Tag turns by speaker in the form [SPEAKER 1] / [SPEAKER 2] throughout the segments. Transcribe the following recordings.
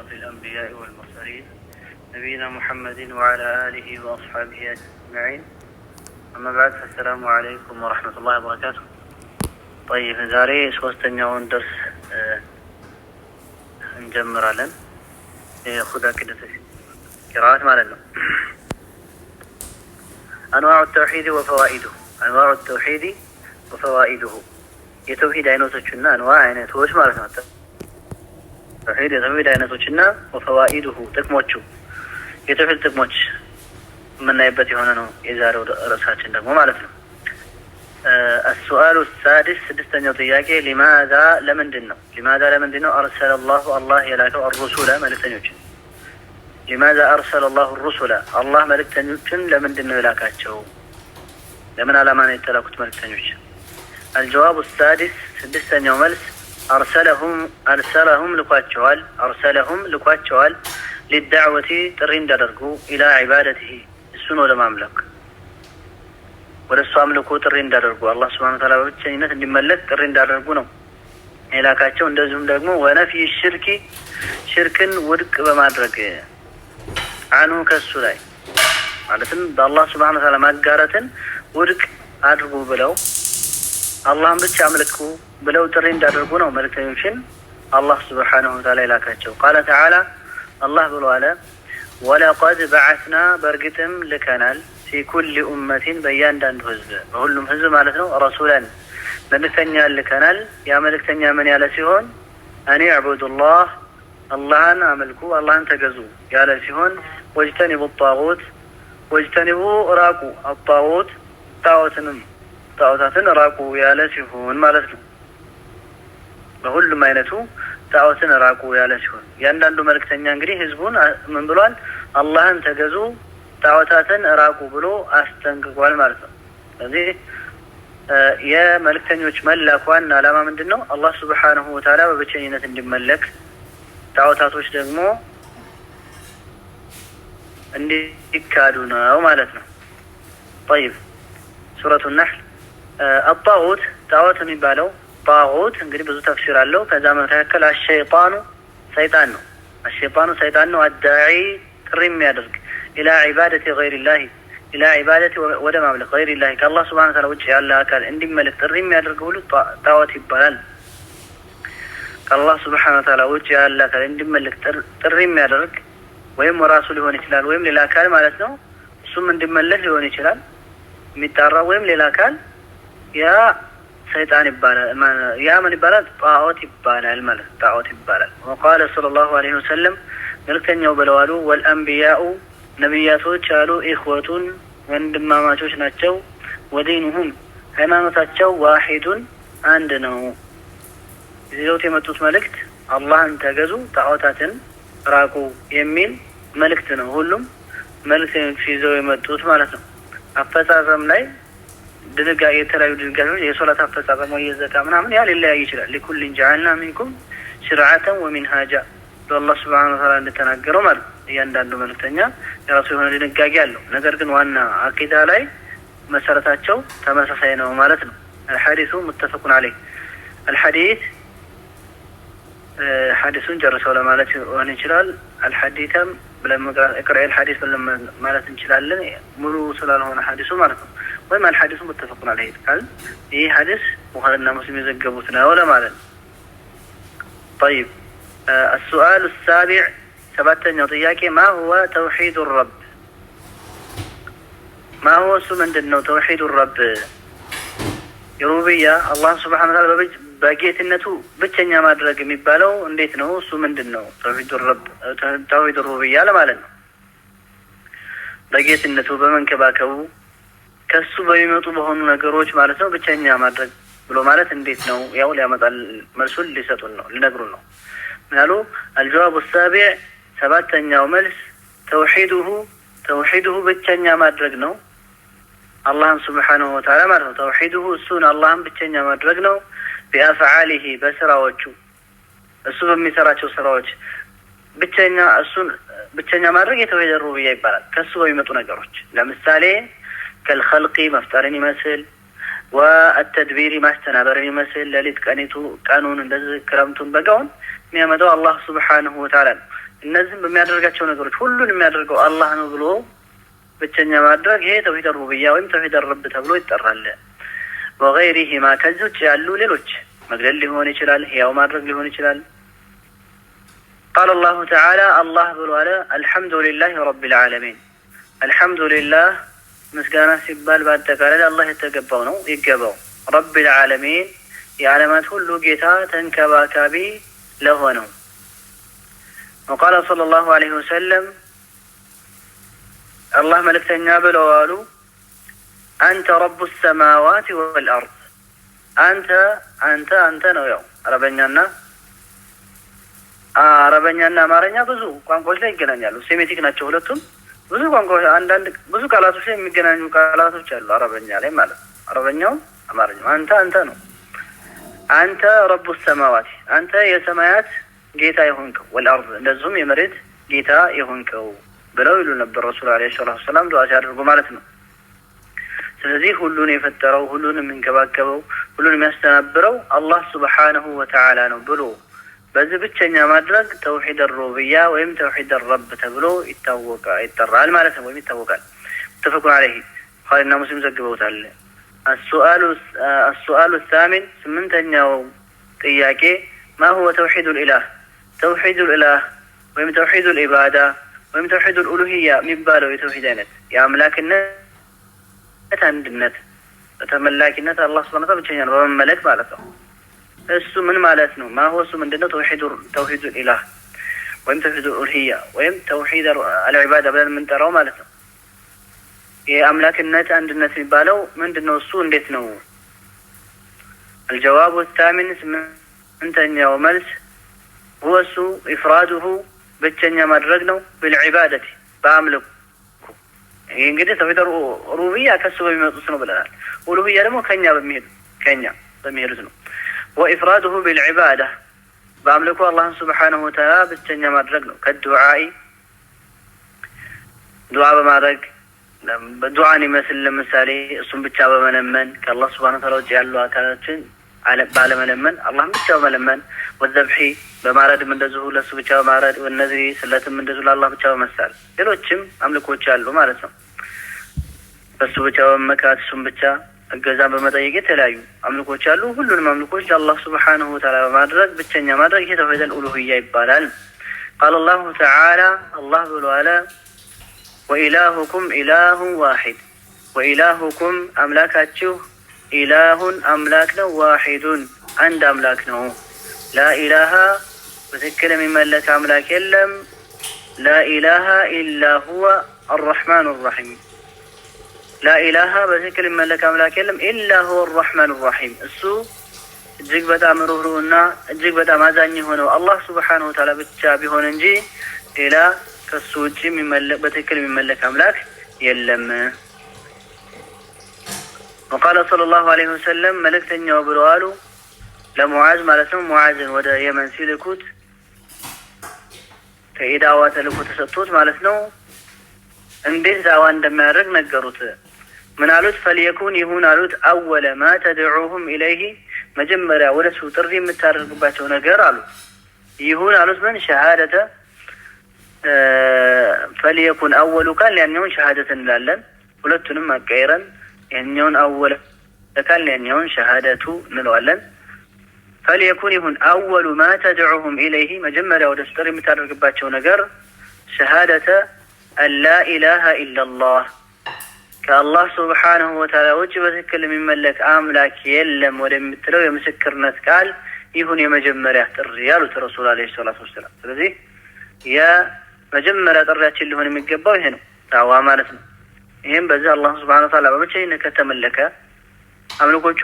[SPEAKER 1] أشرف الأنبياء والمرسلين نبينا محمد وعلى آله وأصحابه أجمعين، أما بعد، فالسلام عليكم ورحمة الله وبركاته። طيب፣ ዛሬ ሶስተኛውን ደርስ እንጀምራለን። የኹዳ ቅደት ቂራአት ማለት ነው። أنواع التوحيد وفوائده፣ أنواع التوحيد وفوائده፣ የተውሂድ አይነቶችና أنواع አይነቶች ማለት ነው። ተውሂድ የተውሂድ አይነቶችና وفوائده ጥቅሞቹ፣ የተውሂድ ጥቅሞች የምናይበት የሆነ ነው የዛሬው ርዕሳችን ደግሞ ማለት ነው። السؤال السادس፣ ስድስተኛው ጥያቄ፣ لماذا ለምንድን ነው፣ لماذا ለምንድን ነው፣ أرسل الله አላህ የላከው፣ الرسل መልእክተኞችን። لماذا أرسل الله الرسل፣ አላህ መልእክተኞችን ለምንድን ነው የላካቸው? ለምን ዓላማ ነው የተላኩት መልእክተኞች? الجواب السادس፣ ስድስተኛው መልስ፣ أرسلهم أرسلهم ልኳቸዋል፣ أرسلهم ልኳቸዋል፣ للدعوة ጥሪ እንዲያደርጉ፣ إلى عبادته እሱን ወደ ማምለክ፣ ወደ እሱ አምልኮ ጥሪ እንዲያደርጉ፣ አላህ سبحانه وتعالى በብቸኝነት እንዲመለክ ጥሪ እንዲያደርጉ ነው የላካቸው። እንደዚሁም ደግሞ ونفي الشرك ሽርክን ውድቅ በማድረግ፣ عنه ከሱ ላይ፣ ማለትም በአላህ سبحانه وتعالى ማጋራትን ውድቅ አድርጉ ብለው፣ አላህን ብቻ አምልኩ ብለው ጥሪ እንዲያደርጉ ነው መልእክተኞችን አላህ سبحانه وتعالى የላካቸው። قال تعالى አላህ ብሎ አለ፣ ولقد بعثنا በእርግጥም ልከናል፣ في كل أمة በእያንዳንዱ ህዝብ፣ በሁሉም ህዝብ ማለት ነው፣ رسولا መልእክተኛ ልከናል። ያ መልእክተኛ ምን ያለ ሲሆን፣ أن اعبدوا الله አላህን አምልኩ፣ አላህን ተገዙ ያለ ሲሆን፣ واجتنبوا الطاغوت፣ واجتنبوا ራቁ፣ الطاغوت ጣዖትንም ጣዖታትን ራቁ ያለ ሲሆን ማለት ነው። በሁሉም አይነቱ ጣዖትን ራቁ ያለ ሲሆን፣ እያንዳንዱ መልእክተኛ እንግዲህ ህዝቡን ምን ብሏል? አላህን ተገዙ፣ ጣዖታትን ራቁ ብሎ አስጠንቅቋል ማለት ነው። ስለዚህ የመልእክተኞች መላክ ዋና ዓላማ ምንድን ነው? አላህ سبحانه وتعالى በብቸኝነት እንዲመለክ፣ ጣዖታቶች ደግሞ እንዲካዱ ነው ማለት ነው። طيب፣ ሱረቱ ነሕል። الطاغوت ጣዖት የሚባለው፣ طاغوت እንግዲህ ብዙ ተፍሲር አለው። ከዛ መካከል الشيطان ሰይጣን ነው። الشيطان ሰይጣን ነው። الداعي ጥሪ የሚያደርግ፣ إلى عبادة غير الله፣ إلى عبادة ወደ ማምለክ፣ غير الله ከአላህ سبحانه وتعالى ውጭ ያለ አካል እንዲመለክ ጥሪ የሚያደርግ ሁሉ ጣዖት ይባላል። ከአላህ سبحانه وتعالى ውጭ ያለ አካል እንዲመለክ ጥሪ የሚያደርግ፣ ወይም ራሱ ሊሆን ይችላል ወይም ሌላ አካል ማለት ነው። እሱም እንዲመለክ ሊሆን ይችላል የሚጣራ ወይም ሌላ አካል፣ ያ ሰይጣን ይባላል። ያ ምን ይባላል? ጣዖት ይባላል ማለት ጣዖት ይባላል። وقال صلى الله عليه وسلم መልክተኛው ብለዋሉ፣ والأنبياء ነቢያቶች አሉ፣ إخوة ወንድማማቾች ናቸው። ودينهم ሃይማኖታቸው፣ واحد አንድ ነው። ይዘውት የመጡት መልእክት አላህን ተገዙ፣ ጣዖታትን ራቁ የሚል መልእክት ነው። ሁሉም መልእክተኞች ይዘው የመጡት ማለት ነው። አፈጻጸም ላይ ድንጋጌ፣ የተለያዩ ድንጋጌዎች፣ የሶላት አፈጻጸም ወይ የዘካ ምናምን ያ ሊለያይ ይችላል። لكل جعلنا منكم شرعة ومنهاجا በአላህ سبحانه وتعالى እንደተናገረው ማለት ነው። እያንዳንዱ መልእክተኛ የራሱ የሆነ ድንጋጌ አለው። ነገር ግን ዋና አቂዳ ላይ መሰረታቸው ተመሳሳይ ነው ማለት ነው። الحديث متفق عليه። الحديث ሐዲሱን ጨርሰው ለማለት ሊሆን ይችላል። الحديث ም ብለን መቅራት፣ اقرأ الحديث ብለን ማለት እንችላለን። ሙሉ ስላልሆነ ሐዲሱ ማለት ነው። ወይም الحديث متفق عليه ካል ይህ ሐዲስ ቡኻሪና ሙስሊም የዘገቡት ነው ለማለት ነው። طيب፣ السؤال السابع፣ ሰባተኛው ጥያቄ፣ ما هو توحيد الرب፣ ما هو እሱ ምንድን ነው? توحيد الرب የ ربوبية አላህን سبحانه وتعالى በጌትነቱ ብቸኛ ማድረግ የሚባለው እንዴት ነው? እሱ ምንድን ነው? توحيد الرب፣ توحيد الربوبية ለማለት ነው። በጌትነቱ፣ በመንከባከቡ፣ ከሱ በሚመጡ በሆኑ ነገሮች ማለት ነው። ብቸኛ ማድረግ ብሎ ማለት እንዴት ነው? ያው ሊያመጣል መልሱን ሊሰጡን ነው፣ ሊነግሩን ነው። ምን አሉ? الجواب السابع፣ ሰባተኛው መልስ፣ توحيده توحيده ብቸኛ ማድረግ ነው። አላህን سبحانه وتعالى ማለት ነው። توحيده እሱን አላህን ብቸኛ ማድረግ ነው። بأفعاله በስራዎቹ፣ እሱ በሚሰራቸው ስራዎች ብቸኛ፣ እሱን ብቸኛ ማድረግ የ توحيد الربوبية ይባላል። ከሱ በሚመጡ ነገሮች ለምሳሌ كالخلق መፍጠርን ይመስል፣ والتدبير ማስተናበርን ይመስል፣ ሌሊት ቀኒቱ ቀኑን እንደዚህ ክረምቱን በጋውን የሚያመጣው አላህ سبحانه وتعالى ነው። እነዚህም በሚያደርጋቸው ነገሮች ሁሉን የሚያደርገው አላህ ነው ብሎ ብቸኛ ማድረግ ይሄ ተውሂድ ሩቡቢያ ወይም ተውሂድ ረብ ተብሎ ይጠራል። ወገይሪሂማ ከዚህ ውጭ ያሉ ሌሎች መግደል ሊሆን ይችላል፣ ህያው ማድረግ ሊሆን ይችላል። ቃለ አላሁ ተዓላ አላህ ብሎ አለ አልሐምዱሊላህ ረቢል ዓለሚን። አልሐምዱሊላህ ምስጋና ሲባል በአጠቃላይ አላህ የተገባው ነው፣ ይገባው። ረቢል ዓለሚን የዓለማት ሁሉ ጌታ ተንከባካቢ ለሆነው። ወቃለ ሰለላሁ ዐለይሂ ወሰለም አላህ መልእክተኛ ብለው አሉ አንተ ረቡ ሰማዋት ወልአርድ። አንተ አንተ አንተ ነው። ያው አረበኛና አማርኛ ብዙ ቋንቋዎች ላይ ይገናኛሉ። ሴሜቲክ ናቸው ሁለቱም። ብዙ ቋንቋዎች አንዳንድ ብዙ ቃላቶች ላይ የሚገናኙ ቃላቶች አሉ አረበኛ ላይ ማለት ነው። አረበኛው አማርኛው አንተ አንተ ነው። አንተ ረቡ ሰማዋት አንተ የሰማያት ጌታ የሆንከው፣ ወልአርድ እንደዚሁም የመሬት ጌታ የሆንከው ብለው ይሉ ነበር ረሱል ዓለይሂ ሰላቱ ወሰላም ዱዓ ሲያደርጉ ማለት ነው። ስለዚህ ሁሉን የፈጠረው፣ ሁሉን የሚንከባከበው፣ ሁሉን የሚያስተናብረው አላህ ሱብሓነሁ ወተዓላ ነው ብሎ በዚህ ብቸኛ ማድረግ ተውሂድ ሩቡቢያ ወይም ተውሂድ ረብ ተብሎ ይታወቃል፣ ይጠራል ማለት ነው፣ ወይም ይታወቃል። ሙተፈቁን ዐለይሂ ቡኻሪና ሙስሊም ዘግበውታል። አሱአሉ ሳሚን ስምንተኛው ጥያቄ ማ ሁወ ተውሂዱል ኢላህ። ተውሂዱል ኢላህ ወይም ተውሂዱል ኢባዳ ወይም ተውሂዱል ኡሉሂያ የሚባለው የተውሂድ አይነት የአምላክነት አንድነት በተመላኪነት አላህ ሱብሓነሁ ወተዓላ ብቸኛ ነው በመመለክ ማለት ነው። እሱ ምን ማለት ነው? ማሆ እሱ ምንድነው? ተውሂዱል ኢላህ ወይም ተውሂዱል ኡሉሂያ ወይም ተውሂድ አልዒባዳ ብለን የምንጠራው ማለት ነው። የአምላክነት አንድነት የሚባለው ምንድነው? እሱ እንዴት ነው? አልጀዋቡ ታሚን ስምንተኛው መልስ ሁወ እሱ ኢፍራዱሁ ብቸኛ ማድረግ ነው፣ ቢልዒባደቲ በአምልኮ። ይህ እንግዲህ ተውሂድ ሩቡቢያ ከሱ በሚመጡት ነው ብለናል። ኡሉሂያ ደግሞ ከኛ በሚሄዱት ነው። ወኢፍራዱሁ ቢልዒባዳ በአምልኮ አላህን ሱብሓነሁ ወተዓላ ብቸኛ ማድረግ ነው። ከዱዓኢ ዱዓ በማድረግ፣ ዱዓን ይመስል ለምሳሌ እሱን ብቻ በመለመን፣ ከአላህ ሱብሓነሁ ወተዓላ ውጭ ያሉ አካላችን ባለመለመን አላህን ብቻ በመለመን፣ ወዘብሒ በማረድም እንደዚሁ ለእሱ ብቻ በማረድ፣ ወነዝሪ ስለትም እንደዚሁ ለአላህ ብቻ በመሳል፣ ሌሎችም አምልኮች አሉ ማለት ነው። በእሱ ብቻ በመመካት፣ እሱን ብቻ እገዛን በመጠየቅ የተለያዩ አምልኮች አሉ። ሁሉንም አምልኮች ለአላህ ሱብሓነሁ ወተዓላ በማድረግ ብቸኛ ማድረግ ይሄ ተውሂደል ኡሉሂያ ይባላል። ቃለ አላሁ ተዓላ አላህ ብሎ አለ ወኢላሁኩም ኢላሁን ዋሂድ። ወኢላሁኩም አምላካችሁ ኢላሁን አምላክ ነው፣ ዋሂዱን አንድ አምላክ ነው። ላኢላሃ በትክክል የሚመለክ አምላክ የለም። ላኢላሃ ኢላ ሁወ አረሕማኑ ራሒም። ላኢላሃ በትክክል የሚመለክ አምላክ የለም ኢላ ሁወ አረሕማኑ ራሒም። እሱ እጅግ በጣም ሩህሩህና እጅግ በጣም አዛኝ የሆነው አላህ ሱብሓነሁ ወተዓላ ብቻ ቢሆን እንጂ ሌላ ከሱ ውጭ በትክክል የሚመለክ አምላክ የለም። ወቃለ ሰለላሁ ዐለይሂ ወሰለም መልእክተኛው ብለው አሉ ለሙዓዝ ማለት ነው። ሙዓዝን ወደ የመን ሲልኩት ከኢዳዋ ተልእኮ ተሰጥቶት ማለት ነው። እንዴት ዳዋ እንደሚያደርግ ነገሩት። ምን አሉት? ፈልየኩን ይሁን አሉት አወለ ማ ተድዑሁም ኢለይሂ መጀመሪያ ወደ እሱ ጥሪ የምታደርግባቸው ነገር አሉት። ይሁን አሉት ምን ሸሃደተ ፈልየኩን አወሉ ካል ያኛውን ሸሃደት እንላለን። ሁለቱንም አቀይረን ያኛውን አወለ ካል ያኛውን ሸሃደቱ እንለዋለን። ፈልየኩን ይሁን አወሉ ማ ተድዑሁም ኢለይሂ መጀመሪያ ወደ እሱ ጥሪ የምታደርግባቸው ነገር ሸሃደተ አን ላ ኢላሃ ኢለላህ ከአላህ ሱብሓነሁ ወተዓላ ውጭ በትክክል የሚመለክ አምላክ የለም ወደምትለው የምስክርነት ቃል ይሁን የመጀመሪያ ጥሪ ያሉት ረሱል ዓለይሂ ሰላቱ ወሰላም። ስለዚህ የመጀመሪያ ጥሪያችን ሊሆን የሚገባው ይሄ ነው፣ ዳዋ ማለት ነው። ይህም በዚህ አላህ ሱብሓነሁ ወተዓላ በብቸኝነት ከተመለከ አምልኮቹ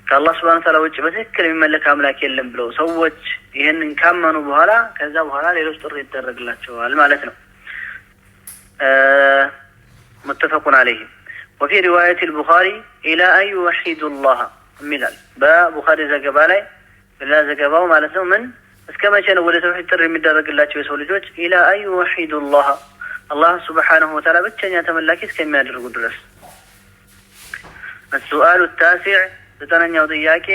[SPEAKER 1] ከአላህ ሱብሓነሁ ወተዓላ ውጭ በትክክል የሚመለክ አምላክ የለም ብለው ሰዎች ይህንን ካመኑ በኋላ ከዛ በኋላ ሌሎች ጥሪ ይደረግላቸዋል ማለት ነው። ሙተፈቁን ዐለይሂ። ወፊ ሪዋየት ልቡኻሪ ኢላ አን ዩወሒዱ ላህ የሚላል በቡኻሪ ዘገባ ላይ ሌላ ዘገባው ማለት ነው። ምን እስከ መቼ ነው ወደ ተውሂድ ጥሪ የሚደረግላቸው የሰው ልጆች? ኢላ አን ዩወሒዱ ላህ አላህ ሱብሓነሁ ወተዓላ ብቸኛ ተመላኪ እስከሚያደርጉ ድረስ። አሱአሉ ታሲዕ ዘጠነኛው ጥያቄ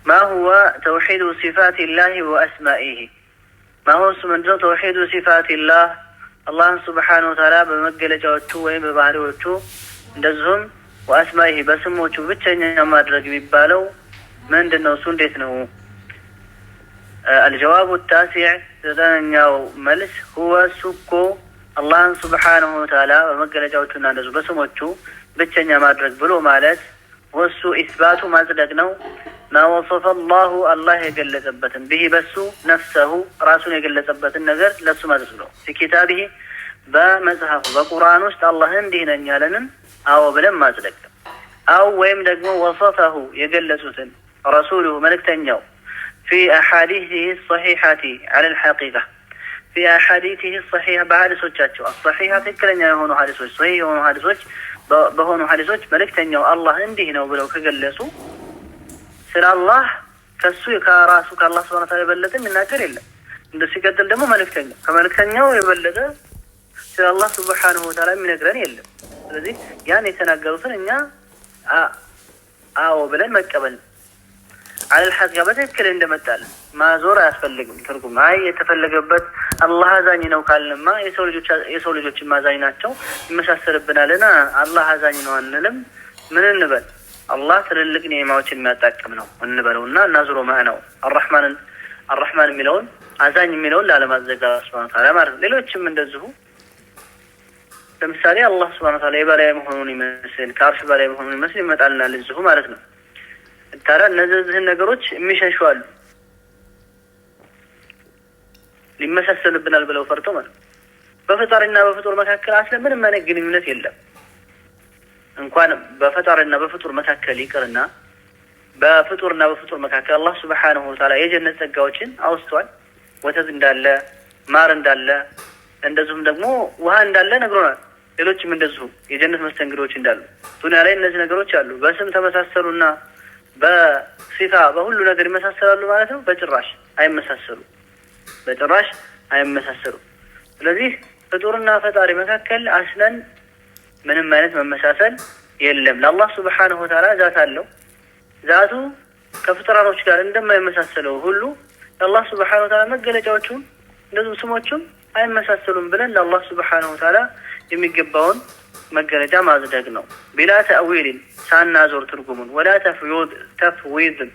[SPEAKER 1] ማ ሁወ ተውሒዱ ሲፋት ላሂ ወአስማኢሂ። ما هو እሱ ምንድነው? توحيد صفات الله አላህን سبحانه وتعالى በመገለጫዎቹ ወይም በባህሪዎቹ እንደዚሁም وأسمائه በስሞቹ ብቸኛ ማድረግ የሚባለው ምንድን ነው? እሱ እንዴት ነው? الجواب التاسع ዘጠነኛው መልስ هو እሱ እኮ አላህን سبحانه وتعالى በመገለጫዎቹና እንደዚሁ በስሞቹ ብቸኛ ማድረግ ብሎ ማለት ወሱ إثبات ማጽደቅ ነው። ما وصف الله አላህ የገለጸበትን به በሱ نفسه ራሱን የገለጸበትን ነገር ለሱ ማድረግ ነው። في كتابه በመጽሐፉ በቁርአን ውስጥ አላህ እንዲህ ነኝ ያለንን አዎ ብለን ማጽደቅ። أو ወይም ደግሞ وصفه የገለጹትን رسوله መልእክተኛው في أحاديثه الصحيحة على الحقيقة في أحاديثه الصحيحة በሀዲሶቻቸው الصحيحة ትክክለኛ የሆኑ ሀዲሶች صحيح የሆኑ ሀዲሶች በሆኑ ሀዲሶች መልእክተኛው አላህ እንዲህ ነው ብለው ከገለጹ ስለ አላህ ከሱ ከራሱ ከአላህ سبحانه وتعالى የበለጠ የሚናገር የለም። እንደ ሲቀጥል ደግሞ መልእክተኛው ከመልእክተኛው የበለጠ ስለ አላህ سبحانه وتعالى የሚነግረን የለም። ስለዚህ ያን የተናገሩትን እኛ አዎ ብለን መቀበል على الحقيقة በትክክል እንደመጣለን ማዞር አያስፈልግም። ትርጉም አይ የተፈለገበት አላህ አዛኝ ነው ካልንማ የሰው ልጆችን አዛኝ ናቸው ይመሳሰልብናልና አላህ አዛኝ ነው አንልም። ምን እንበል? አላህ ትልልቅ ኒዕማዎችን የሚያጣቅም ነው እንበለውና እናዙሮ ማዕናው አራህማን የሚለውን አዛኝ የሚለውን ላለማዘጋ سبحانه وتعالى ማለት ነው። ሌሎችም እንደዚሁ ለምሳሌ አላህ سبحانه وتعالى የበላይ መሆኑን ይመስል ከአርሽ በላይ መሆኑን ይመስል ይመጣልናል እዚሁ ማለት ነው። ታዲያ እነዚህን ነገሮች የሚሸሹ አሉ፣ ሊመሳሰልብናል ብለው ፈርተው ማለት ነው። በፈጣሪና በፍጡር መካከል አስለ ምንም አይነት ግንኙነት የለም። እንኳን በፈጣሪና በፍጡር መካከል ይቅርና በፍጡርና በፍጡር መካከል አላህ ሱብሓነሁ ወተዓላ የጀነት ጸጋዎችን አውስቷል። ወተት እንዳለ፣ ማር እንዳለ፣ እንደዚሁም ደግሞ ውሃ እንዳለ ነግሮናል። ሌሎችም እንደዚሁ የጀነት መስተንግዶች እንዳሉ ዱንያ ላይ እነዚህ ነገሮች አሉ። በስም ተመሳሰሉና በሲፋ በሁሉ ነገር ይመሳሰላሉ ማለት ነው? በጭራሽ አይመሳሰሉ፣ በጭራሽ አይመሳሰሉ። ስለዚህ ፍጡርና ፈጣሪ መካከል አስለን ምንም አይነት መመሳሰል የለም። ለአላህ ሱብሓነሁ ወተዓላ ዛት አለው። ዛቱ ከፍጡራኖች ጋር እንደማይመሳሰለው ሁሉ ለአላህ ሱብሓነሁ ወተዓላ መገለጫዎቹም እንደዚሁም ስሞቹም አይመሳሰሉም ብለን ለአላህ ሱብሓነሁ ወተዓላ የሚገባውን መገለጫ ማጽደቅ ነው። ቢላ ተእዊልን ሳናዞር ትርጉሙን፣ ወላ ተፍዊድን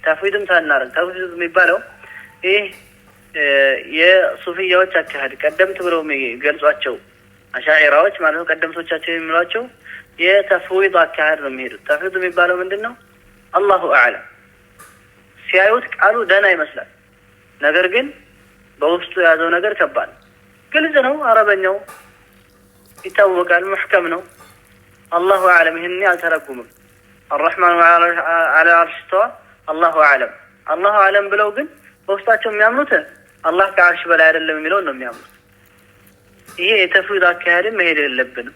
[SPEAKER 1] ተፍዊድም ሳናረግ። ተፍዊድ የሚባለው ይህ የሱፍያዎች አካሄድ ቀደምት ብለው የሚገልጿቸው አሻዒራዎች ማለት ነው። ቀደምቶቻቸው የሚሏቸው የተፍዊድ አካሄድ ነው የሚሄዱት። ተፍዊድ የሚባለው ምንድን ነው? አላሁ አዕለም። ሲያዩት ቃሉ ደህና ይመስላል፣ ነገር ግን በውስጡ የያዘው ነገር ከባድ ነው። ግልጽ ነው፣ አረበኛው ይታወቃል፣ ሙሕከም ነው። አላሁ አዕለም ይህን አልተረጉምም። አረሕማኑ ዐለ አርሽ እስተዋ አላሁ አዕለም። አላሁ አዕለም ብለው ግን በውስጣቸው የሚያምኑት አላህ ከአርሽ በላይ አይደለም የሚለውን ነው የሚያምኑት። ይሄ የተፍዊድ አካሄድን መሄድ የለብንም።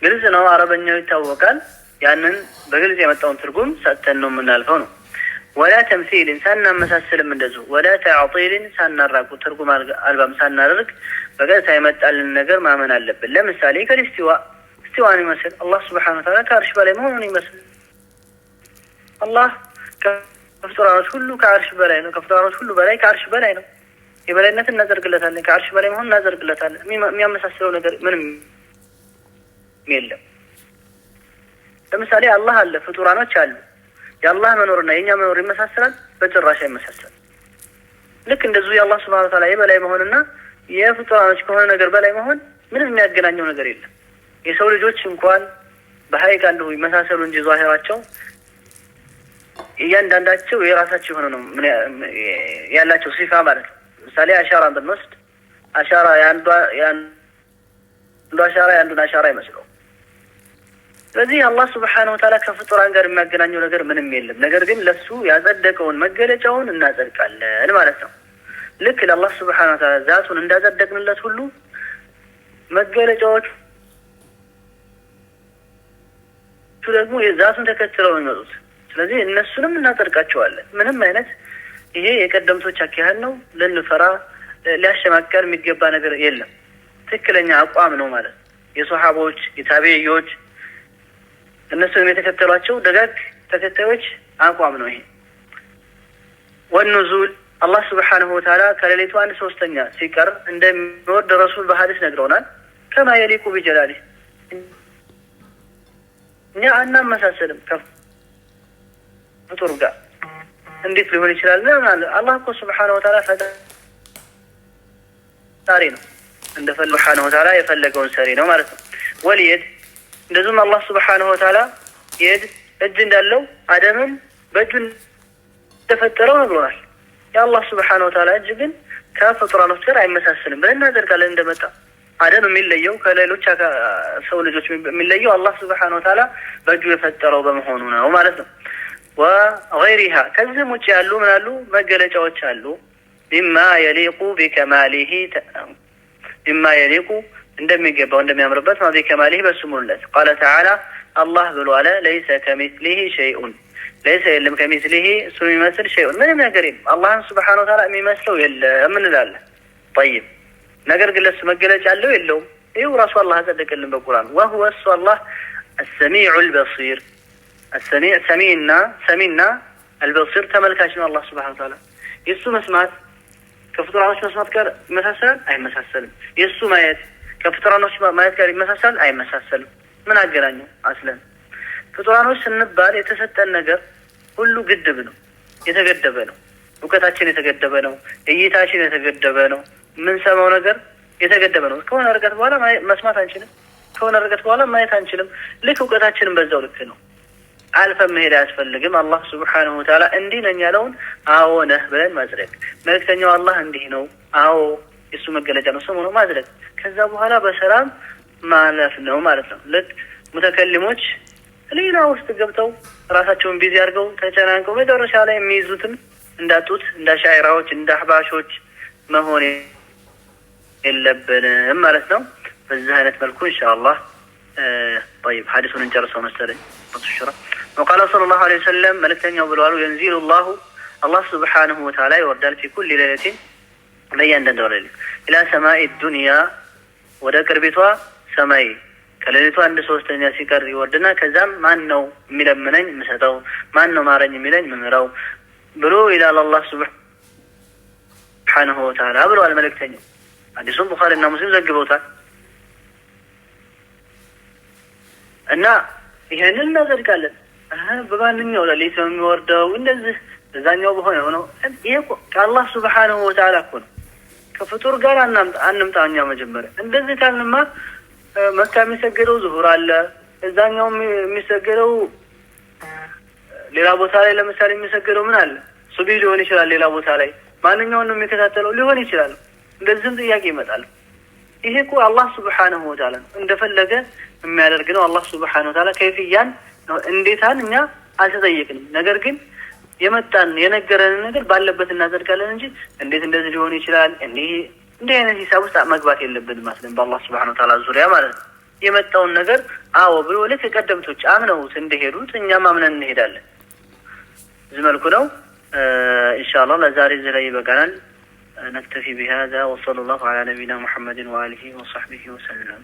[SPEAKER 1] ግልጽ ነው፣ አረበኛው ይታወቃል። ያንን በግልጽ የመጣውን ትርጉም ሰጥተን ነው የምናልፈው ነው። ወላ ተምሲልን ሳናመሳስልም እንደዚሁ ወላ ተዕጢልን ሳናራቁ ትርጉም አልባም ሳናደርግ በቀጥታ የመጣልን ነገር ማመን አለብን። ለምሳሌ ከልስቲዋ እስቲዋን ይመስል አላህ ስብሓነሁ ወተዓላ ከአርሽ በላይ መሆኑን ይመስል አላህ ከፍጡራኖች ሁሉ ከአርሽ በላይ ነው። ከፍጡራኖች ሁሉ በላይ ከአርሽ በላይ ነው። የበላይነትን እናዘርግለታለን። ከአርሽ በላይ መሆኑን እናዘርግለታለን። የሚያመሳስለው ነገር ምንም የለም። ለምሳሌ አላህ አለ፣ ፍጡራኖች አሉ። የአላህ መኖርና የእኛ መኖር ይመሳሰላል? በጭራሽ አይመሳሰልም። ልክ እንደዚሁ የአላህ ስብሐነ ወተዓላ የበላይ መሆንና የፍጡራኖች ከሆነ ነገር በላይ መሆን ምንም የሚያገናኘው ነገር የለም። የሰው ልጆች እንኳን በሀይቅ አንዱ ይመሳሰሉ እንጂ ዛሂራቸው እያንዳንዳቸው የራሳቸው የሆነ ነው ያላቸው ሲፋ ማለት ነው። ለምሳሌ አሻራን ብንወስድ አሻራ የአንዱ አሻራ የአንዱን አሻራ አይመስለውም። ስለዚህ አላህ ስብሓነሁ ወተዓላ ከፍጡራን ጋር የሚያገናኘው ነገር ምንም የለም። ነገር ግን ለሱ ያጸደቀውን መገለጫውን እናጸድቃለን ማለት ነው። ልክ ለአላህ ስብሓነሁ ወተዓላ ዛቱን እንዳጸደቅንለት ሁሉ መገለጫዎቹ ደግሞ የዛቱን ተከትለው ነው የሚመጡት። ስለዚህ እነሱንም እናጸድቃቸዋለን። ምንም አይነት ይሄ የቀደምቶች አካሄድ ነው። ልንፈራ ሊያሸማቀር የሚገባ ነገር የለም። ትክክለኛ አቋም ነው ማለት ነው። የሶሓቦች የታቢዒዎች እነሱንም የተከተሏቸው ደጋግ ተከታዮች አቋም ነው ይሄ። والنزول አላህ سبحانه وتعالى ከሌሊቱ አንድ ሶስተኛ ሲቀር እንደሚወርድ ረሱል በሀዲስ ነግረውናል። كما يليق بجلاله እኛ አናመሳሰልም ከፍጡር ጋር እንዴት ሊሆን ይችላል? አላህ እኮ سبحانه وتعالى ፈጣሪ ነው። እንደፈለገ سبحانه وتعالى የፈለገውን ሰሪ ነው ማለት ነው። واليد እንደዚሁም አላህ سبحانه وتعالى يد እጅ እንዳለው አደምን በእጁ እንደፈጠረው ነግሮናል። የአላህ سبحانه وتعالى እጅ ግን ከፍጡራኖች ጋር አይመሳሰልም ብለን እናደርጋለን። እንደመጣ አደም የሚለየው ከሌሎች ሰው ልጆች የሚለየው አላህ سبحانه وتعالى በእጁ የፈጠረው በመሆኑ ነው ማለት ነው። وغيرها ከዚህም ውጭ ያሉ ምን አሉ መገለጫዎች አሉ። مما يليق بكماله مما يليق እንደሚገባው እንደሚያምርበት ማለት بكماله በሱ ሙሉነት። قال تعالى አላህ ብሎ አለ ليس كمثله شيء ليس የለም كمثله እሱ የሚመስል شيء ምንም ነገር የለም። አላህን سبحانه وتعالى የሚመስለው የለም እንላለን። طيب ነገር ግን ለሱ መገለጫ አለው የለውም? ይኸው ራሱ አላህ አጸደቀልን በቁርአን። وهو እሱ አላህ السميع البصير السميع ሰሚና ሰሚና البصير ተመልካች ነው አላህ سبحانه وتعالى። የእሱ መስማት ከፍጡራኖች መስማት ጋር ይመሳሰላል? አይመሳሰልም። የእሱ ማየት ከፍጡራኖች ማየት ጋር ይመሳሰላል? አይመሳሰልም። ምን አገናኘው? أصلا ፍጡራኖች ስንባል የተሰጠን ነገር ሁሉ ግድብ ነው፣ የተገደበ ነው። እውቀታችን የተገደበ ነው። እይታችን የተገደበ ነው። የምንሰማው ነገር የተገደበ ነው። ከሆነ ርቀት በኋላ መስማት አንችልም። ከሆነ ርቀት በኋላ ማየት አንችልም። ልክ እውቀታችንን በዛው ልክ ነው። አልፈን መሄድ አያስፈልግም። አላህ سبحانه وتعالى እንዲህ ነኝ ያለውን አዎ ነህ ብለን ማጽደቅ፣ መልእክተኛው አላህ እንዲህ ነው አዎ የእሱ መገለጫ ነው ስሙ ነው ማጽደቅ፣ ከዛ በኋላ በሰላም ማለፍ ነው ማለት ነው። ልክ ሙተከሊሞች ሌላ ውስጥ ገብተው ራሳቸውን busy አድርገው ተጨናንቀው መጨረሻ ላይ የሚይዙትን እንዳጡት እንደ አሻዒራዎች እንደ አህባሾች መሆን የለብንም ማለት ነው። በዚህ አይነት መልኩ ኢንሻአላህ طيب ሐዲሱን እንጨርሰው መሰለኝ። ሹራ وقال صلى الله عليه وسلم መልእክተኛው ብለዋል ينزل الله አላህ سبحانه وتعالى ይወርዳል في كل ليلة በእያንዳንዱ ሌሊት إلى السماء الدنيا ወደ ቅርቢቷ ሰማይ ከሌሊቱ አንድ ሶስተኛ ሲቀር ይወርድና ከዛም ማን ነው የሚለምነኝ የምሰጠው፣ ማን ነው ማረኝ የሚለኝ የምምረው ብሎ ይላል አላህ سبحانه وتعالى ብለዋል መልእክተኛው። ሐዲሱን ቡኻሪ እና ሙስሊም ዘግበውታል። እና ይሄንን እናጸድቃለን። በማንኛው ሌሊት ነው የሚወርደው እንደዚህ እዛኛው በሆነ ሆነው ይሄ ከአላህ سبحانه وتعالى እኮ ነው። ከፍጡር ጋር አንምጣ እኛ መጀመሪያ። እንደዚህ ካልንማ መካ የሚሰገደው ዙሁር አለ፣ እዛኛው የሚሰገደው ሌላ ቦታ ላይ ለምሳሌ የሚሰገደው ምን አለ ሱቢ ሊሆን ይችላል። ሌላ ቦታ ላይ ማንኛውን ነው የሚከታተለው ሊሆን ይችላል። እንደዚህም ጥያቄ ይመጣል። ይሄ እኮ አላህ سبحانه وتعالى ነው እንደፈለገ የሚያደርግ ነው። አላህ سبحانه وتعالى ከይፍያን እንዴታን እኛ አልተጠየቅንም። ነገር ግን የመጣን የነገረንን ነገር ባለበት እናጸድቃለን እንጂ እንዴት እንደዚህ ሊሆን ይችላል እንዲህ እንዲህ አይነት ሂሳብ ውስጥ መግባት የለብንም ማለት ነው። በአላህ سبحانه وتعالى ዙሪያ ማለት ነው። የመጣውን ነገር አዎ ብሎ ልክ ቀደምቶች አምነውት እንደሄዱት እኛም አምነን እንሄዳለን። እዚህ መልኩ ነው። ኢንሻአላህ ለዛሬ እዚህ ላይ ይበቃናል። نكتفي بهذا وصلى الله على نبينا محمد وآله وصحبه وسلم.